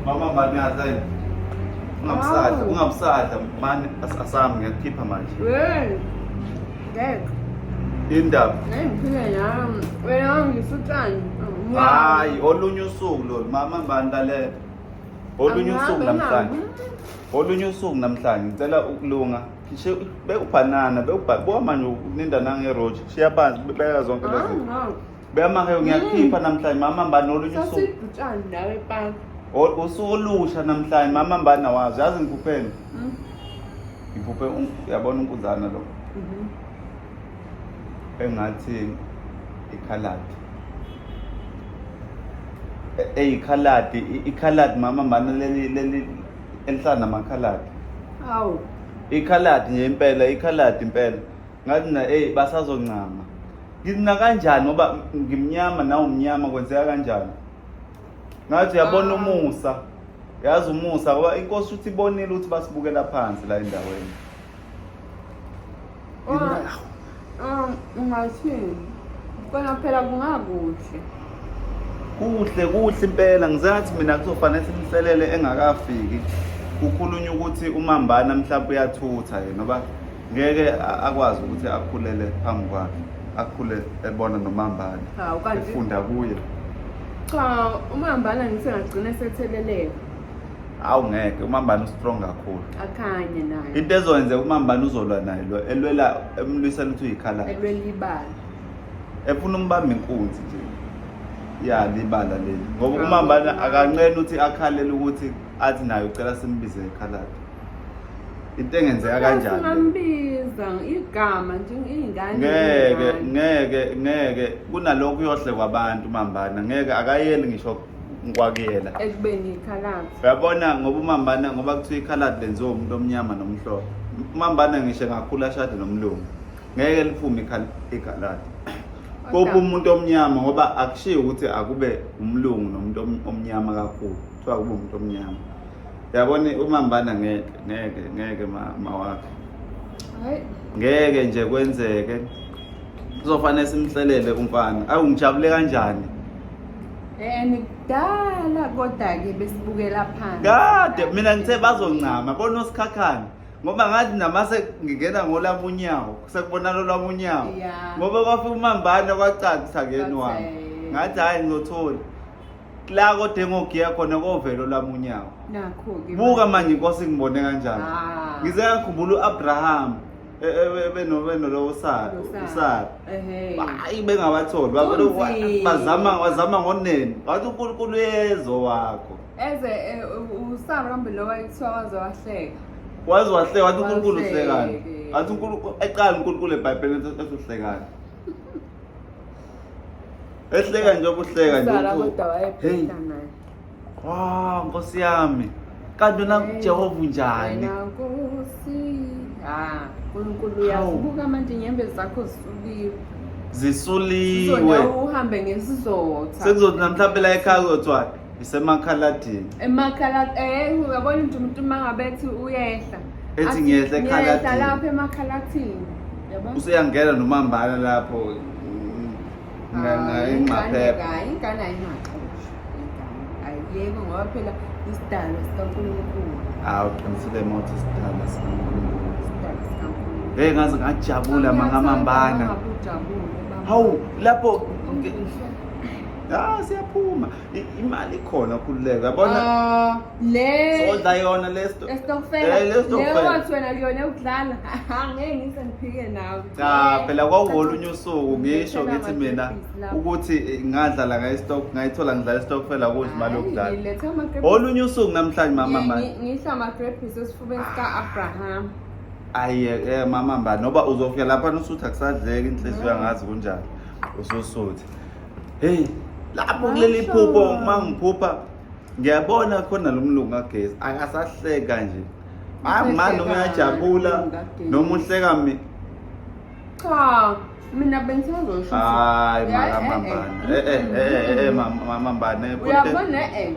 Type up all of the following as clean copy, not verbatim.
Mama mbani ngathi ungabusadla, Hawu. ungabusadla mani asami ngiyakukhipha manje. Hey. Ngeke. Indaba. Ngeke ngiphile nami. Wena ngisutshani. Hayi, olunye usuku lolu mama mbani lalela. Olunye usuku namhlanje. Olunye usuku namhlanje ngicela ukulunga. Ngisho bewubhanana, bewubha manje uninda nangeroji. Shiya phansi beka zonke lezi. zinto. Beka manje ngiyakukhipha namhlanje mama mbani olunye usuku. Sasidutshani nawe papa. Usuku olusha namhlanje mama mbani awazi. Yazi ngiphupheni. Ngiphuphe uyabona unkuzana lo. Engathi ikhaladi. Eyikhaladi, ikhaladi mama mbani leli leli elihlala namakhaladi. Hawu. Ikhaladi nje impela, ikhaladi impela. Ngathi na hey basazoncama. Ngithi na kanjani ngoba ngimnyama nawe umnyama kwenzeka kanjani? Ngathi uyabona Ah. umusa. Yazi umusa ngoba inkosi uthi ibonile ukuthi basibukela phansi la endaweni. Ungathini? Kona phela kungakuhle. Kuhle kuhle impela ngizathi mina kuzofanele simselele engakafiki. Kukhulunywa ukuthi umambana mhlawumbe uyathutha yena ngoba ngeke akwazi ukuthi akhulele phambi kwakhe. Akhule ebona nomambana. Hawu kanti Efunda kuye. cha umambana ngithe ngagcina setheleleka. Hawu ngeke umambana ustrong kakhulu. Akhanye naye. Into ezokwenzeka umambana uzolwa naye lo elwela emlwisela ukuthi uyikhaladi. Elwela ibala. Efuna umbamba inkunzi nje. Ya libala leli. Ngoba umambana akanqeni ukuthi akhalele ukuthi athi naye ucela simbize ekhaladi. Into engenzeka kanjani? Singambiza igama nje ingane. Ngeke ngeke ngeke kunalokhu uyohle kwabantu umambana ngeke akayeli ngisho ngikwakuyela. Ekubeni ikhaladi. Uyabona ngoba umambana ngoba kuthiwa ikhaladi lenziwa umuntu omnyama nomhlophe. Umambana ngisho engakhula ashade nomlungu. Ngeke liphume ikhaladi. Kopha umuntu omnyama ngoba akushiwo ukuthi akube umlungu nomuntu omnyama kakhulu. Kuthiwa akube umuntu omnyama. Uyabona umambana ngeke ngeke ngeke ma wakhe. Hayi. Ngeke nje kwenzeke. Kuzofanele simhlelele umfana. Awu ngijabule kanjani? And kudala kodwa-ke besibukela phansi. Kade mina ngithe bazoncama bona osikhakhane ngoba ngathi namase ngingena ngolami unyawo sekubonakala olwami unyawo Yeah. ngoba kwafika umambana kwacaca akuyena wami Kwathi, ngathi hhayi ngizothola la kodwa engogiya khona kovela olwami unyawo Nakho-ke. buka manje inkosi ngibone kanjani Ah. ngize ngakhumbula u-abraham benolowo usara Nosara. usara Ehhe. hayi bengabatholi Kunzima. bazama wazama ngoneni wathi uNkulunkulu uyezo wakho Eze uSara kambe lo wayethiwa waze wahleka. waze wahleka wathi uNkulunkulu Wahleke. uhlekani wathi uNkulunkulu eqala uNkulunkulu eBhayibhelini ethi uhlekani ehleka nje obuhleka nje USara uthi, kodwa hey wayephetha naye. wow nkosi yami kanti wena Hey, Jehova unjani Wena Nkosi. Ah, uNkulunkulu Hawu. uyazibuka manje inyembezi zakho zisuliwe. zisuliwe Uzona uhambe ngesizotha. sekuzothi namhlawumbe la ekhaya kuzothiwa isemakhaladini Emakhala uyabona nje umuntu uma ngabe ethi uyehla. Ethi Athi, ngiyehla Ngiyehla ekhaladini." lapha emakhalathini. Yabona? usuyangena nomambana lapho Hayi, ingqaphepha ingane ingane ayingaxoshwa ingane ayiyekwe ngoba phela isidalwa sikaNkulunkulu hawu uqinisile uma uthi isidalwa sikaNkulunkulu isidalwa sikaNkulunkulu hey ngaze ngajabula mangamambana Ngabe ujabule baba. hawu lapho Ungizwe. ah siyaphuma Imali ikhona khululeka yabona Ah, le sodla yona le sto- estokfela Eh, le stokfela. le wathi wena kuyona yokudlala angeke ngise ngiphike nawe cha phela kwakuwolunye usuku ngisho Ngilethela ngithi mina ama-grapes lapho. ukuthi ngadlala ngayi-stock ngayithola ngidlala istokfela kusho imali yokudlala ngiletha ama-grapes. olunye usuku namhlanje mama mani Ngihla ama-grapes esifubeni sika-Abraham. ayi mama mbani noba uzofika lapha usuthi akusadleki inhliziyo angazi kunjani ususuthi hey lapho kuleli phupho uma ngiphupha ngiyabona khona lo mlungu kagesi akasahleka nje hayi mani noma uyajabula noma uhleka mi Cha, mina bengisazosho. hayi Ya, makamambana eh, eh eh eh eh mamambana Uyabona eh.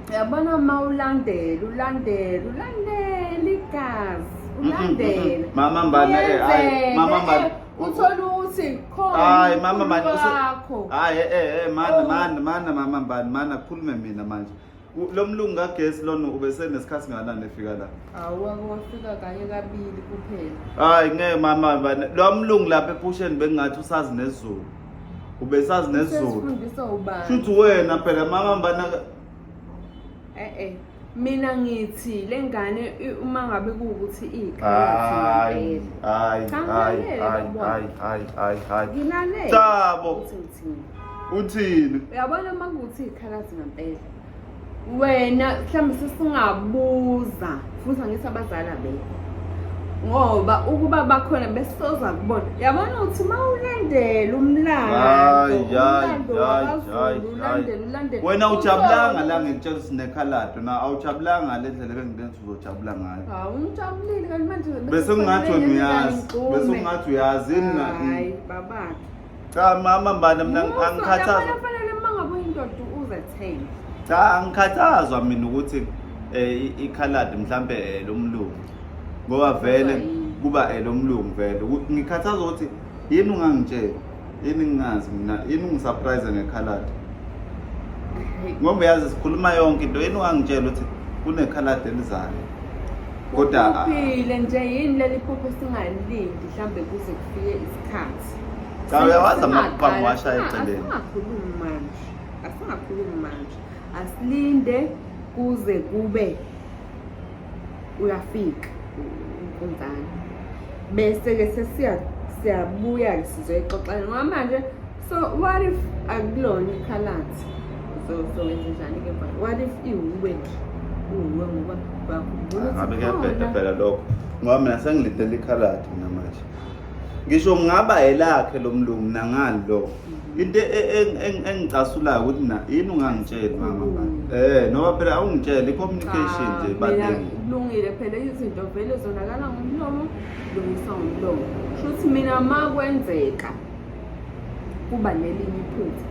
Uyabona uma ulandela, ulandela, ulandela igazi, ulandela. Mama Mbane, eh, hayi, Kuyenzeka, Mama Mbane. eh, Uthola ukuthi khona Hayi mama umkhulu mani wakho. hayi eh eh mana Oh. mana mana mama mbani mana khulume mina manje. Lo mlungu kagesi lona ubesenesikhathi singakanani efika la? Awu, wake wafika kanye kabili kuphela. Hayi ngeke mama bana. Lo mlungu lapha ephusheni bengathi usazi nesiZulu. Ubesazi nesiZulu. Sesifundiswa ubani? Shuthi wena phela mama bana. Eh eh. Mina ngithi lengane uma ngabe kuwukuthi iyikhathi Hayi, hayi, Cha, hayi, ngilalele, hayi, babona. hayi, hayi, hayi, hayi. Ngilalele. Thabo. Uthi ngithini? Uthini? Uyabona uma kuwukuthi iyikhathi ngempela. Wena mhlawumbe sesingabuza futhi angithi abazali abekho. Ngoba ukuba bakhona besizoza kubona. Yabona ukuthi uma ulandela umlando, Hayi, hayi, umlando hayi, wakwaZulu, hayi, ulandela, hayi. ulandela. Wena ujabulanga la Uthole- ngikutshela ukuthi sinekhaladi na awujabulanga le ndlela ebengitenza uzojabula ngayo. Hawu, ngijabulile kanti manje Bese kungathi wena kufanele uyazi, ngigxume. bese kungathi uyazi yini na? Hayi, babakhe. Cha mama mbana mina Musa, angikhathazwa. yabona fanele uma ngabe uyindoda uzethembe. Cha angikhathazwa mina ukuthi ikhaladi mhlambe lomlungu. Ngoba vele yini? kuba elomlungu vele. Ngikhathazwa ukuthi yini ungangitsheli? Yini ngingazi mina? Yini ungisurprise ngekhaladi? Ngoba uyazi sikhuluma yonke into yini ungangitshela ukuthi kunekhaladi elizayo. Kodwa Uphuphile nje yini leli phupho singalindi mhlambe kuze kufike isikhathi. Cha uyawazi amaphupho Singaqala, angiwashaya eceleni. Asingakhulumi manje. Asingakhulumi manje. Asilinde kuze kube uyafika unkunzana. Bese ke sesiya siyabuya ke sizoyixoxela ngoba manje so what if akulona ikhalathi? So so wenze njani ke mfana? What if iwuwe nje? Uwuwe ngoba uyakhumbula ukuthi Ngabe kuyabheda khona- phela lokho. Ngoba mina sengilindele ikhaladi mina manje. Ngisho ngingaba elakhe lo mlungu mina ngali lo. Into engicasulayo ukuthi mina yini ungangitsheli mama bani. Noma phela awungitsheli i-communication nje Cha, mina ibalulekile. kulungile phela izinto vele zonakala ngomlomo, lungiswa ngomlomo. Shuthi mina ma kwenzeka kuba nelinye iphutha.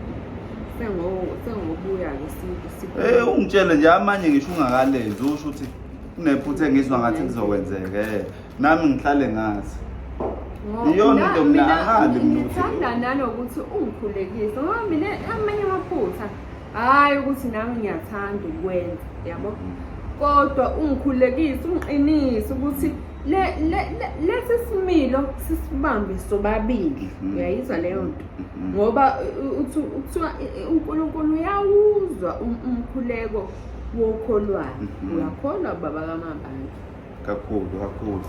Sengobuya-ke Ungitshele nje amanye ngisho ungakalenzi usho ukuthi kunephutha engizwa ngathi lizokwenzeka. Nami ngihlale ngazi. Iyona into mina angali mina ukuthi ngithanda nanokuthi ungikhulekise ngoba mina amanye amaphutha hhayi ukuthi nami ngiyathanda ukwenza yabo, kodwa ungikhulekise ungiqinise ukuthi lesi similo sisibambe sobabili. Uyayizwa leyo nto? Ngoba kuthiwa uNkulunkulu uyawuzwa umkhuleko wokholwayo. Uyakholwa baba kaMabandla? Kakhulu kakhulu.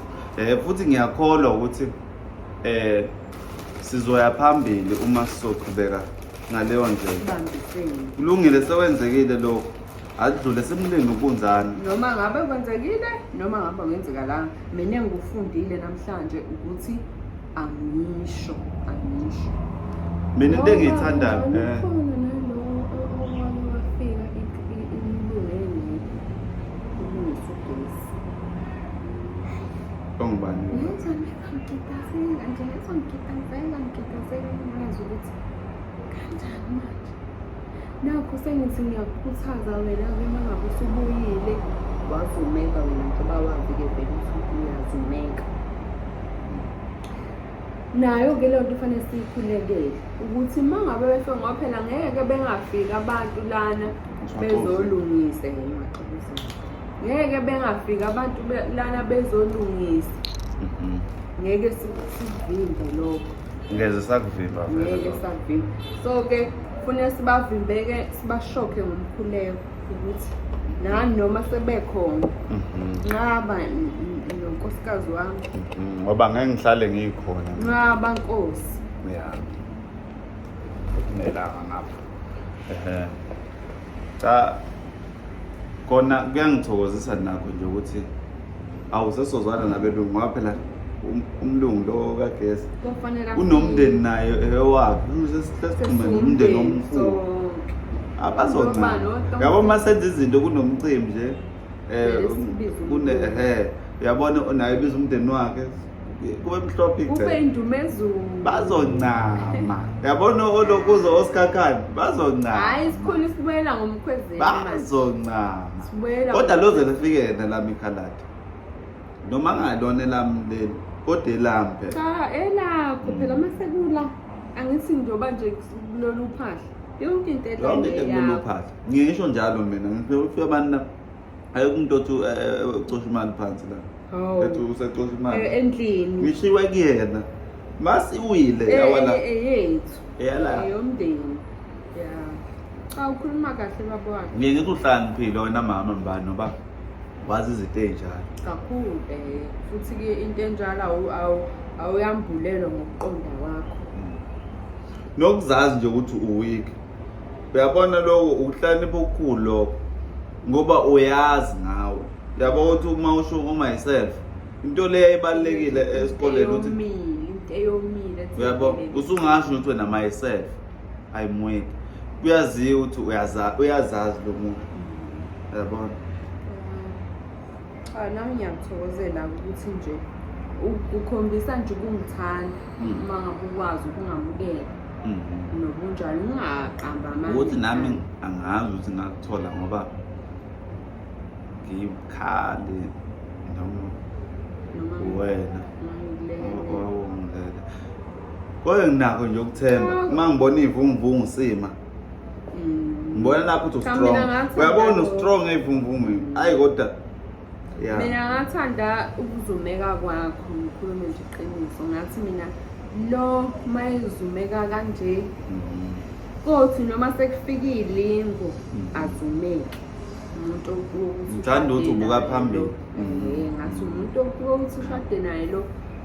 Futhi ngiyakholwa ukuthi sizoya phambili uma sizoqhubeka ngaleyo ndlela. Sibambisene. Kulungile, sewenzekile lokho. Adlule simlinde ukunzana. Noma ngabe kwenzekile noma ngabe kwenzekalanga, mina engikufundile namhlanje ukuthi angisho. Mina into engiyithandayo Khona nalo owake wafika imilungu engekho ulungisa ugesi. Ongubani? Ngizwa ngikitazela nje, ngizwa ngikitazela, ngikitazela ngazi ukuthi kanjani manje. Nakho sengithi ngiyakukhuthaza wena-ke uma ngabe usubuyile wazumeka wena njengoba wazi-ke vele ukuthi uyazumeka. Nayo-ke leyo nto kufanele siyikhulekele ukuthi uma ngabe befika, ngoba phela ngeke bengafiki abantu lana bezolungisa. Ngeke bengafiki abantu lana bezolungisa. Ngeke sikuvimbe lokho. Ngeze sakuvimba vele Ngeke lokho. sakuvimba. So-ke kufanele sibavimbeke, sibashokhe ngomkhuleko ukuthi nanoma sebekhona nqaba nonkosikazi wami. Ngoba ngeke ngihlale ngikhona. Nqaba nkosi. Ya. Kunelanga ngapha. Cha kona kuyangithokozisa nakho nje ukuthi awusesozwana nabelungu ngoba phela umlungu lo kagesi Kufanele unomndeni naye ewakhe. Sesixhume nomndeni omkhulu. sonke. Abazoncama. Ngoba no- Yabo uma senza izinto kunomcimbi nje Vele sibize kune umlungu. uyabona naye ubiza umndeni wakhe kube mhlophe Kube igceke. indumezulu. Bazoncama. Yabona olokuzo osikhakhane bazoncama. Hayi isikhulu sibuyela ngomkhwezeli manje. Bazoncama. Sibuyela Kodwa loze lifike yena lami ikhaladi. Noma ngalona elami leli kodwa elami phela. Cha elakho phela masekula angithi njengoba nje kulolu phahla. Yonke into Yonke into ekumele uphahla. Ngisho njalo mina ngifike ufika abantu ayekho umuntu othi ucosha imali phansi la. Ethi usecosha imali. Endlini. Ngishiwe kuyena. Masiwile yawala. Eyethu. Eyala. Eyomndeni. Ya. Cha ukhuluma kahle baba wakhe. Ngiye ngithi uhlakaniphile wena mama mbani ngoba wazi izinto ey'njalo. Kakhulu futhi ke into enjalo awuyambulelwa ngokuqonda kwakho. Nokuzazi nje ukuthi uweak. Uyabona lokho ukuhlakanipha okukhulu lokho ngoba uyazi ngawe. Yabo ukuthi uma usho u-myself into le yayibalulekile esikoleni ukuthi into eyomile uyabo usungasho ukuthi wena myself I'm weak. Kuyaziwa ukuthi uyazazi lo muntu. Uyabona? Cha nami ngiyakuthokozela ukuthi nje ukhombisa nje ukungithanda uma ngabe ukwazi ukungamukela nobunjalo ungaqamba amanga. Ukuthi nami angazi ukuthi ngakuthola ngoba ngibukhali noma wena owangilele. Kodwa nginakho nje ukuthemba uma ngibona ivunguvungu sima. Ngibona lapho ukuthi Cha, mina ustrong. ngathanda Uyabona lokho. ustrong evunguvungwini. Hayi kodwa ya. Mina ngathanda ukuzumeka kwakho ngikhulume nje iqiniso ngathi mina lo mayezumeka kanje kothi noma sekufika ilingo azumeke umuntu wokuthi Ngithanda ukuthi ushade ubuka naye phambili. lo. Ngathi umuntu wokuthi ushade naye lo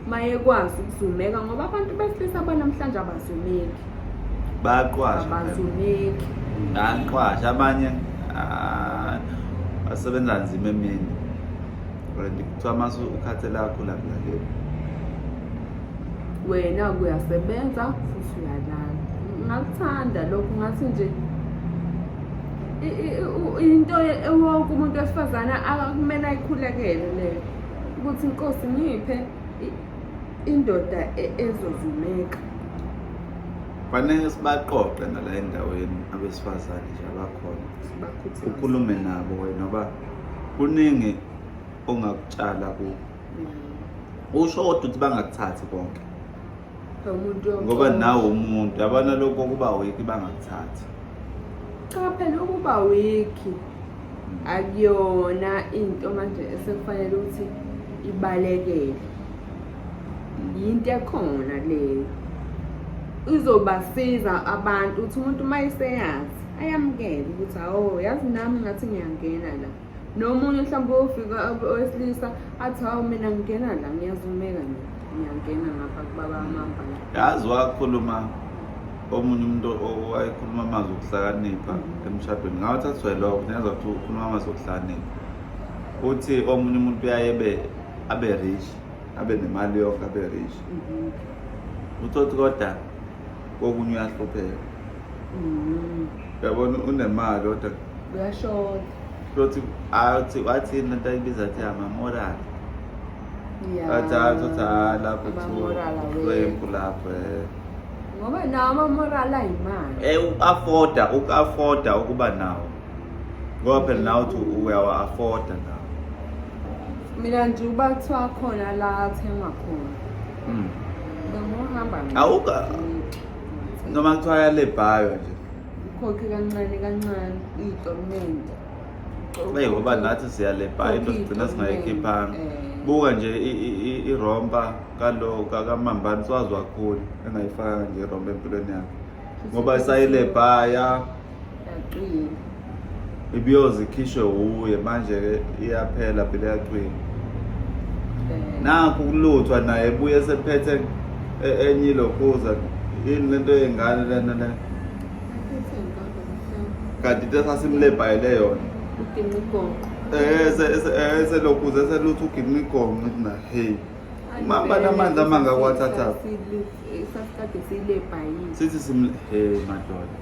mayekwazi ukuzumeka ngoba abantu besilisa banamhlanje abazumeki. Bayaqwasha. Abazumeki. Bayaqwasha abanye basebenza nzima emini. And kuthiwa mase ukhathele kakhulu akulaleli. Wena kuyasebenza futhi uyalala. Ngakuthanda lokho ngathi nje into wonke umuntu wesifazane akumele ayikhulekele leyo ukuthi inkosi ngiphe indoda ezozumeka. Fanele sibaqoqe nala endaweni abesifazane nje abakhona. Sibakhuthaze. Ukhulume nabo wena ngoba kuningi ongakutshala kubo. Usho kodwa ukuthi bangakuthathi konke. Umuntu Ngoba nawe umuntu yabona lokho kuba weak bangakuthathi. Cha phela ukuba weak akuyona into manje esekufanele ukuthi ibalekele. Yinto ekhona leyo. Izobasiza abantu ukuthi umuntu uma eseyazi ayamukele ukuthi awu yazi nami ngathi ngiyangena la. Nomunye mhlawumbe uyofika owesilisa athi hawu mina ngingena la ngiyazumeka mina ngiyangena ngapha kubaba amamba. Yazi wakhuluma omunye umuntu owayekhuluma amazwi okuhlakanipha emshadweni ngawathathwa lokho ngiyazwa ukuthi ukhuluma amazwi okuhlakanipha. Uthi omunye umuntu uyaye abe rich abe nemali yonke abe rich. Uthi kodwa kokunye uyahlupheka. Uyabona unemali kodwa Uyashoda. Futhi athi wathi lento ayibiza athi ama-moral. Yeah. Athi athi uthi hayi lapho Ama-moral awekho. hlwempu lapho. Ngoba nawo ama-moral ayimali. U-afforda uku-afforda ukuba nawo. Ngoba phela nawe uthi uyawa-afforda nawo. Mina nje uba kuthiwa khona la athengwa khona. Bengohamba nje. Awuka noma kuthiwa yalebhayo nje. Ukhokhe kancane kancane iy'tomente. Eyi ngoba nathi siyalebhaya into sigcina singayikhiphanga. Buka nje irompa kalo kaMambani siwazi wakhula engayifakanga nje irompa empilweni yakhe. Ngoba isayilebhaya Yaqina. ibiyoze ikhishwe wuye manje-ke iyaphela phela iyacwila. Nakho ukuluthwa naye ebuye esephethe enye ilokhuza yini lento yengane lena le kanti into esasimlebhayele yona Uginqa igonqo. Eselokhuza eselutha uginqa igonqo ngithi na hey Mamba namandla amanga kwathatha. Sasikade silebhayile. Sithi sim hey madoda.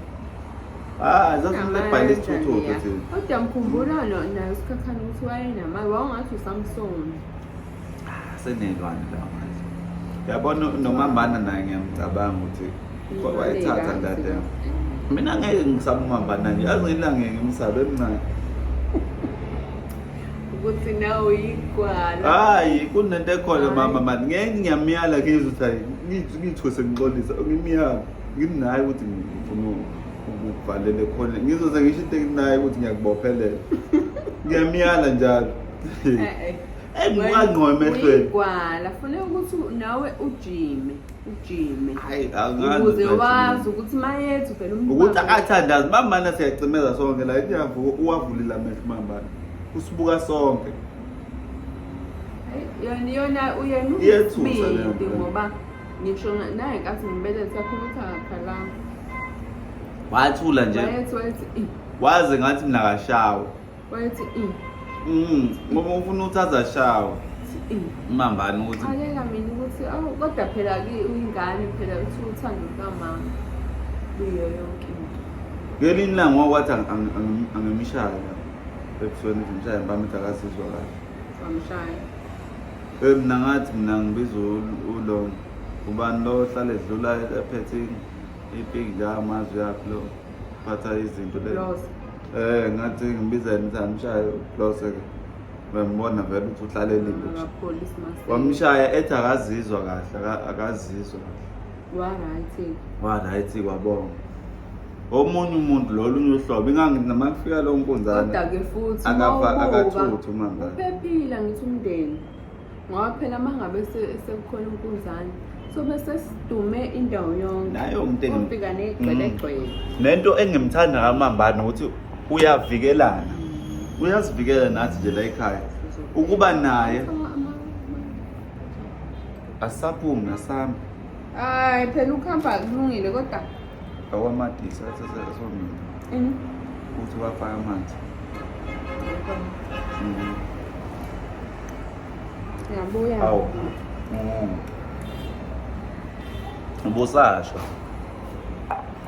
Ah, sasimlebhayile isithuthuthu thina. Kodwa ngikhumbula naye uSikhakhane ukuthi wayenamali wawungathi uSamson. Senelwane la manje. Yabona nomambana naye ngiyamcabanga ukuthi wayethatha ndade. Mina ngeke ngisabe umambana nje. Yazi ngilanga ngimsabe emncane. Ukuthi nawe uyigwala. Hayi kunento ekhona mama mani ngeke ngiyamyala ngizwe ukuthi hayi ngithuse ngixolisa ngimyala ngimnaye ukuthi ngifuna Ngikuvalele khona ngizoze ngisho into enginayo ukuthi ngiyakubophelela. Ngiyamyala njalo. Eh eh. Ey ngqo emehlweni. Uyigwala funeka ukuthi nawe ujime, ujime. Hayi angazi. Ukuze wazi ukuthi mayethu phela umuntu. Ukuthi akathandazi mambana siyacimeza sonke la iyavuka uwavulile amehlo mambana. Usibuka sonke. Yona yona uyena Iyethusa leyo nto. ngoba ngisho naye nkathi ngibeletha khona ukuthi akakhalanga. Wathula nje. Wayethi wayethi i Waze ngathi mina kashawe. wayethi i Ngoba ufuna ukuthi azashawe. i. Umambani ukuthi Xakeka mina ukuthi awu kodwa phela ke uyingane phela uthi uthando lukamama kuyo yonke into. Ngelinye ilanga wakwathi angimshaye la ebusweni ukuthi ngimshaye ngibambe ukuthi akazizwa kahle. Wamshaya. Eh mina ngathi mina ngibiza ulo ubani lo ohlala edlula ephethe ipiki nje amazwi yakhe lo phatha izinto le. Loss. Eh ngathi ngibiza yena ukuthi amshaye uLose ke. Ngiyambona vele ukuthi uhlale elinde nje. Akapholisi mase. Wamshaya ethi akazizwa kahle akazizwa kahle. Wa right. Wa right kwabonga. Omunye umuntu lo olunye uhlobo ingangithi noma kufika lo nkunzana. Kodwa ke futhi akathuthi umama. Uphephile ngithi umndeni. Ngoba phela mangabe sekukhona inkunzana so bese sidume indawo yonke. Nayo umuntu Ufika negcwelegcwele. Nento engimthanda ngamambana ukuthi uyavikelana. Uyazivikela nathi nje la ekhaya. Ukuba naye asaphumi nasambi. Hayi phela ukuhamba kulungile kodwa Awamadisi athi esomile. ini Uthi wafaka amanzi. Ngiyabuya. Awu. Ubusasho.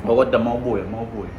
Kodwa mawubuya mawubuya.